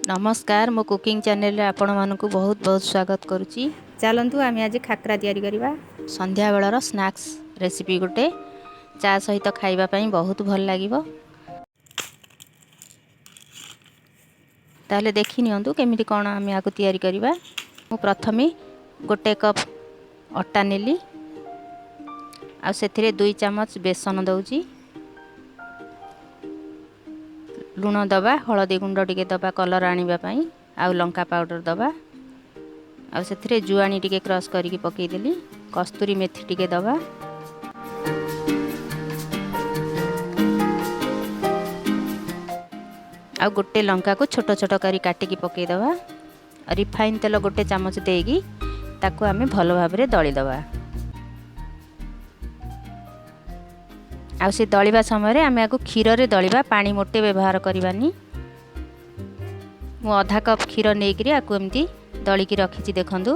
ନମସ୍କାର, ମୋ କୁକିଂ ଚ୍ୟାନେଲରେ ଆପଣମାନଙ୍କୁ ବହୁତ ବହୁତ ସ୍ୱାଗତ କରୁଛି। ଚାଲନ୍ତୁ, ଆମେ ଆଜି ଖାକରା ତିଆରି କରିବା। ସନ୍ଧ୍ୟାବେଳର ସ୍ନାକ୍ସ ରେସିପି ଗୋଟେ, ଚା ସହିତ ଖାଇବା ପାଇଁ ବହୁତ ଭଲ ଲାଗିବ। ତାହେଲେ ଦେଖି ନିଅନ୍ତୁ କେମିତି କ'ଣ ଆମେ ଆକୁ ତିଆରି କରିବା। ମୁଁ ପ୍ରଥମେ 1 କପ୍ ଅଟା ନେଲି, ଆଉ ସେଥିରେ 2 ଚାମଚ ବେସନ ଦେଉଛି। ଲୁଣ ଦେବା, ହଳଦୀ ଗୁଣ୍ଡ ଟିକେ ଦେବା କଲର୍ ଆଣିବା ପାଇଁ, ଆଉ ଲଙ୍କା ପାଉଡ଼ର ଦେବା, ଆଉ ସେଥିରେ ଜୁଆଣି ଟିକେ କ୍ରସ୍ କରିକି ପକାଇଦେଲି, କସ୍ତୁରୀ ମେଥି ଟିକେ ଦେବା। ଆଉ ଗୋଟେ ଲଙ୍କାକୁ ଛୋଟ ଛୋଟ କରି କାଟିକି ପକାଇଦେବା। ରିଫାଇନ୍ ତେଲ 1 ଚାମଚ ଦେଇକି ତାକୁ ଆମେ ଭଲ ଭାବରେ ଦଳିଦେବା। ଆଉ ସେ ଦଳିବା ସମୟରେ ଆମେ ଆକୁ କ୍ଷୀରରେ ଦଳିବା, ପାଣି ମୋଟେ ବ୍ୟବହାର କରିବାନି। ମୁଁ ଅଧା କପ୍ କ୍ଷୀର ନେଇକରି ଆକୁ ଏମିତି ଦଳିକି ରଖିଛି, ଦେଖନ୍ତୁ।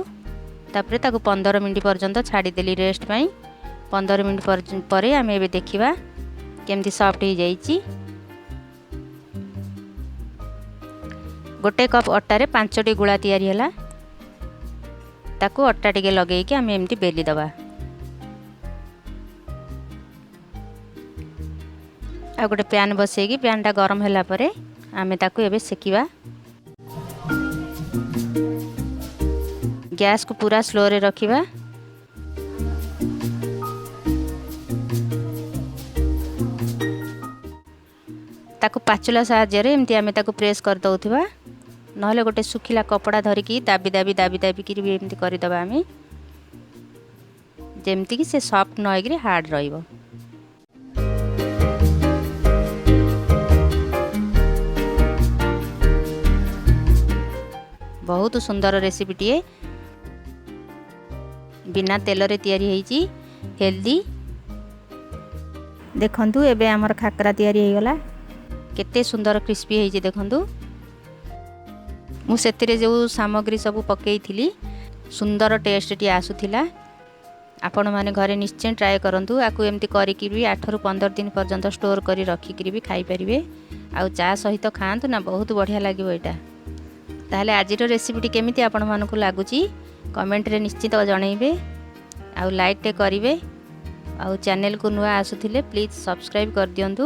ତାପରେ ତାକୁ 15 ମିନିଟ୍ ପର୍ଯ୍ୟନ୍ତ ଛାଡ଼ିଦେଲି ରେଷ୍ଟ ପାଇଁ। 15 ମିନିଟ୍ ପରେ ଆମେ ଏବେ ଦେଖିବା କେମିତି ସଫ୍ଟ ହେଇଯାଇଛି। 1 କପ୍ ଅଟାରେ 5ଟି ଗୁଳା ତିଆରି ହେଲା। ତାକୁ ଅଟା ଟିକେ ଲଗେଇକି ଆମେ ଏମିତି ବେଲି ଦେବା। ଆଉ ଗୋଟେ ପ୍ୟାନ୍ ବସେଇକି ପ୍ୟାନ୍ଟା ଗରମ ହେଲା ପରେ ଆମେ ତାକୁ ଏବେ ସେକିବା। ଗ୍ୟାସ୍କୁ ପୁରା ସ୍ଲୋରେ ରଖିବା। ତାକୁ ପାଚୁଲା ସାହାଯ୍ୟରେ ଏମିତି ଆମେ ତାକୁ ପ୍ରେସ୍ କରିଦେଉଥିବା, ନହେଲେ ଗୋଟେ ଶୁଖିଲା କପଡ଼ା ଧରିକି ଦାବି ଦାବି ଦାବି ଦାବିକିରି ବି ଏମିତି କରିଦେବା ଆମେ, ଯେମିତିକି ସେ ସଫ୍ଟ ନ ହେଇକିରି ହାର୍ଡ଼ ରହିବ। ବହୁତ ସୁନ୍ଦର ରେସିପିଟିଏ, ବିନା ତେଲରେ ତିଆରି ହେଇଛି, ହେଲ୍ଦି। ଦେଖନ୍ତୁ ଏବେ ଆମର ଖାକରା ତିଆରି ହେଇଗଲା, କେତେ ସୁନ୍ଦର କ୍ରିସ୍ପି ହେଇଛି ଦେଖନ୍ତୁ। ମୁଁ ସେଥିରେ ଯେଉଁ ସାମଗ୍ରୀ ସବୁ ପକେଇଥିଲି ସୁନ୍ଦର ଟେଷ୍ଟଟି ଆସୁଥିଲା। ଆପଣମାନେ ଘରେ ନିଶ୍ଚୟ ଟ୍ରାଏ କରନ୍ତୁ। ଆକୁ ଏମିତି କରିକି ବି 8ରୁ 15 ଦିନ ପର୍ଯ୍ୟନ୍ତ ଷ୍ଟୋର୍ କରି ରଖିକିରି ବି ଖାଇପାରିବେ। ଆଉ ଚା ସହିତ ଖାଆନ୍ତୁ ନା, ବହୁତ ବଢ଼ିଆ ଲାଗିବ ଏଇଟା। ତାହେଲେ ଆଜିର ରେସିପିଟି କେମିତି ଆପଣମାନଙ୍କୁ ଲାଗୁଛି କମେଣ୍ଟରେ ନିଶ୍ଚିତ ଜଣାଇବେ, ଆଉ ଲାଇକ୍ଟେ କରିବେ। ଆଉ ଚ୍ୟାନେଲକୁ ନୂଆ ଆସୁଥିଲେ ପ୍ଲିଜ୍ ସବସ୍କ୍ରାଇବ୍ କରିଦିଅନ୍ତୁ।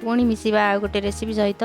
ପୁଣି ମିଶିବା ଆଉ ଗୋଟେ ରେସିପି ସହିତ।